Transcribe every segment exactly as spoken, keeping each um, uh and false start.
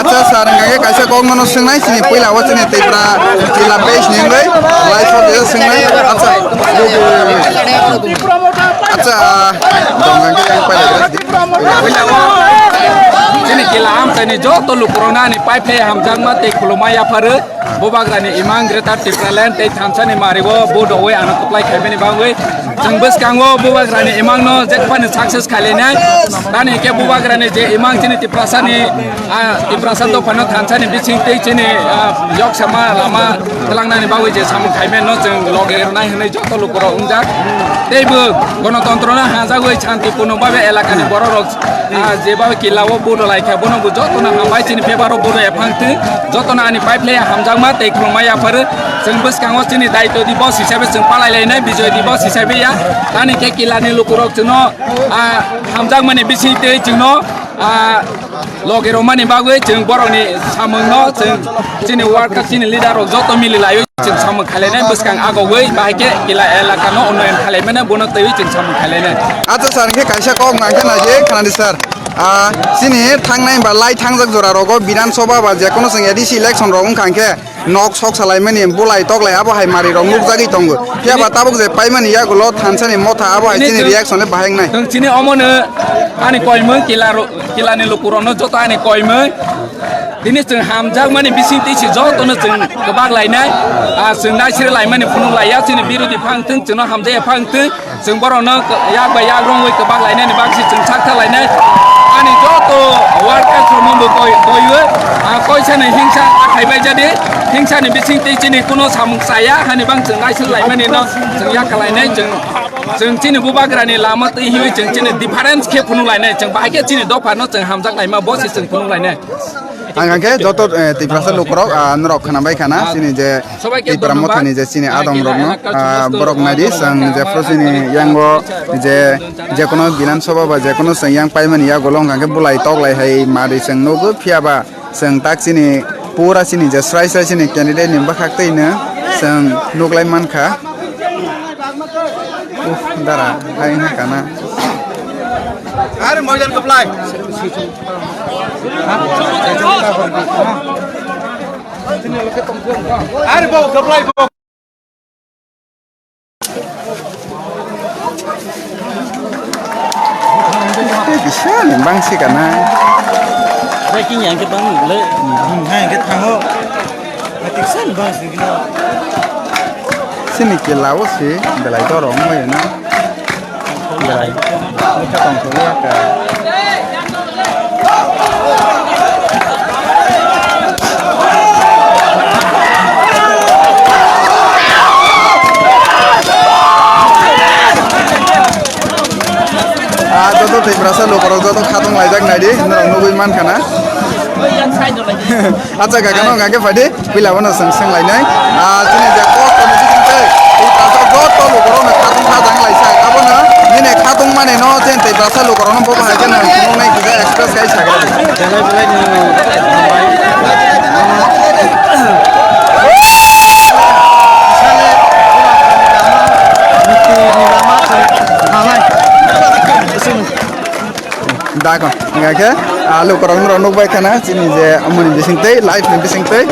Acha sir, hingkha khe kaisa kok nono swngnai, chini puila o chini Tipra jila page ni wngwi live o kaisa swngnai. Acha, acha, dongkha khe yang pailaigra. Chini kila amchaini joto lukurokno ani paiphlai hamjakma tei khulumma yapharwi. Bubagrani imang Greater Tipraland tei thansani mario bo dowi ano kwplai khaimani bagwi. Chwng bwskango Bubagrani imangno jephani success khailainai. Tani hwnkhe Bubagrani je imang chini Tiprasani, ah, Tiprasa dophano thansani bising tei chini, ah, yoksama lama twlangnani bagwi je samung khaimano chwng loge rwnai hwnwi joto lukurok wngjak. Teibo gonotontrono hajagwi shantiporno babe elakani borokrok Ah, jeba kila o vote lai kha, bono bo jotono hambai chini favour o vote ephang twi, jotono ani pai phlai hamjakma tei khulumma yaphar. Chwng bwskango chini daityo dibos hisabe chwng palai lainai, bijoy dibos hisabe ya. Tani khe kila ni lukurok chwngno, ah, hamjakmani bising twi chwngno, ah, loge romani bagwi chwng borokni samungno chwng chini worker, chini leader rok joto mili laiwi chwng samung khailainai, bwskang agogwi bahai khe kila elakano unnoyon khailaimano bono twiwi chwng samung khailainai. Acha sir, hwnkhe kaisa kok nang khe naidi, khnadi sir. Ah, chini thangnai ba lai thangjak jora rogo Bidhan Sabha ba jekono chwng A D C election rok wngkha hwnkhe nok sok salaimani bulai toklai abo hai mari rok nukjagwi tongo. Phiya ba tabuk je paimani yagulo thansani motha abo hai chini reaction le bahai wngnai. Chwng chini omono ani koimung kila ro-, kila ni lukurokno joto ani koimung. Tini chwng hamjakmani bising twi se jotono chwng kwbak lainai, ah, chwng naisre laimani phunuk laiya, chini birodhi phang thwng, chwngno hamjakya phang thwng, chwng borokno yak bai yak romwi kwbak lainani bagwi chwng sak tha lainai. Ani joto workers rokno bo koi, koiwi, ah, koisani hingsa akhai bai jadi, hingsani bising twi chini kuno samung chaya hani bang chwng naisre laimani no chwng yak kha lainai, chwng, chwng chini bubagrani lama twi hiwi chwng chini difference khe phunuk lainai, chwng bahai khe chini dophano chwng hamjak laima bo se chwng phunuk lainai. Ang hwnkhe joto, eh, Tiprasa lukurok, ah, norok khwnabai khana, chini je Tipra mothani je chini adong rokno, ah, borok naidi, chwng jephru chini yango je jekono Bidhan Sabha ba jekono chwng yang paimani yagulo hwnkha khe bulai toklai hai mari chwng nugo, phiya ba chwng tak chini pura chini je srai srai chini candidate ni bwkhak twi no chwng nuklai mankha. Uf, dara, hai wngkha kana. Are moidan kaplai. Are bo kaplai bo. Tei kisa ni bangsi kana. Bai kini yang ke bang le, bung hai ke thango. Bai kisa ni bangsi kina. Sini ke lawo si, belai dorong mai na. Belai. Tong tu ya ka. Ah, joto Tiprasa lukurok joto khatung laijak naidi, norok nugui mankha na. Acha, kaka no kake phaidi. Puila bono chwng swnglainai. Ah, chini je kok toni bising tei, tei kaisa joto lukurokno khatung kha jang laisa. Abono nini khatung mani no chini Tiprasa lukurokno bo bahai khe nang phunuknai kisa express khai sagra di. Belai belai no. Dakon, hingkha khe, ah, lukurok norok nukbai khana, chini je amoni bising tei, live ni bising tei.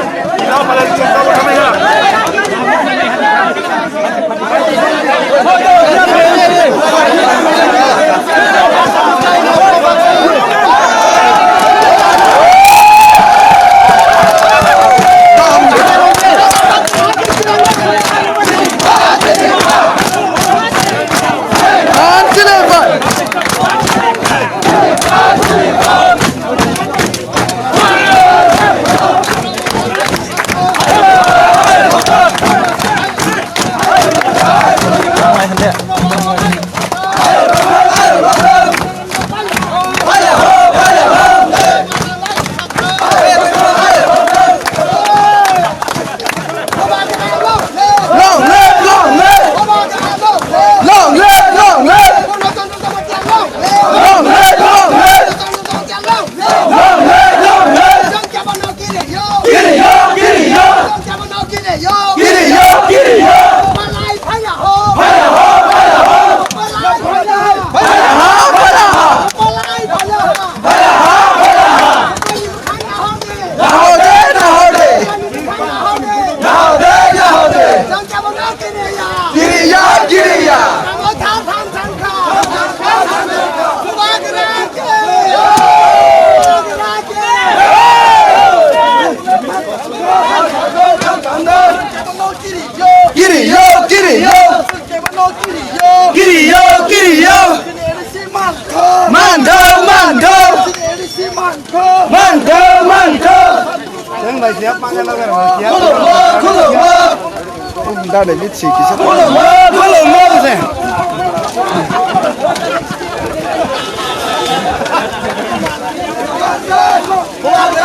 Dale, bitsi, kisa.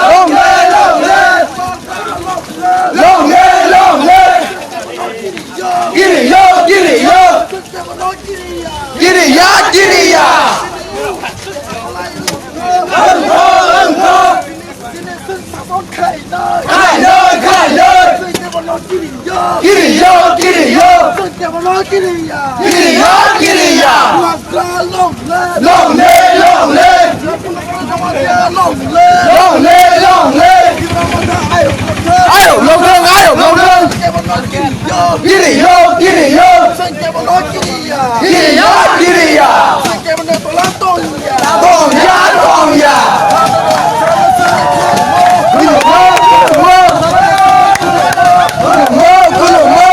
Long live, long live! Long live, long live! Giriya, giriya! Giriya, giriya! Khailai, khailai! Giriya, giriya! Giriya, giriya! Long live, long live! Long live, long live! Ayok, long live, ayok, long live! Giriya, giriya! Giriya, giriya! Tongya, tongya! Khulumno, khulumno! Khulumno, khulumno!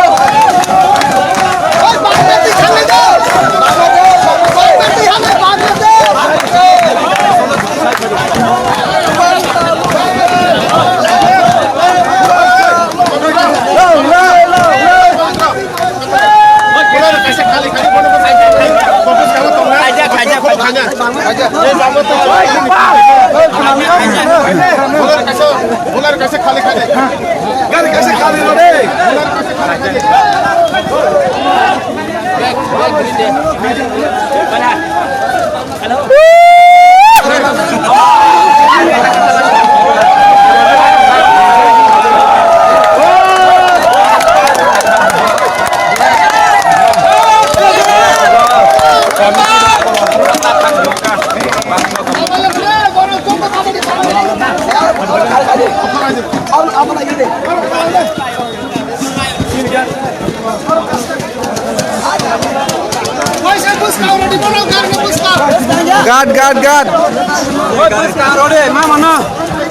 Gat, gat, gat.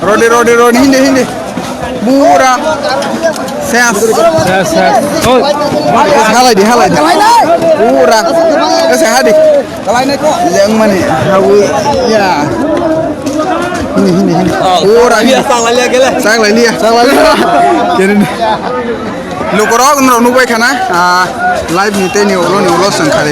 Rode, rode, rode, hindi, hindi. Pura. Ses. Ses, ses. Oh. Halai di, halai di. Pura. Kasi hadi. Yang mana? Hawi. Ya. Hindi, hindi, hindi. Pura. Hindi. Saklai liya. Saklai liya. Kini. Lukurok nrok nukbai khana, ah, live ni tei ni ulo ni ulo sengkhari.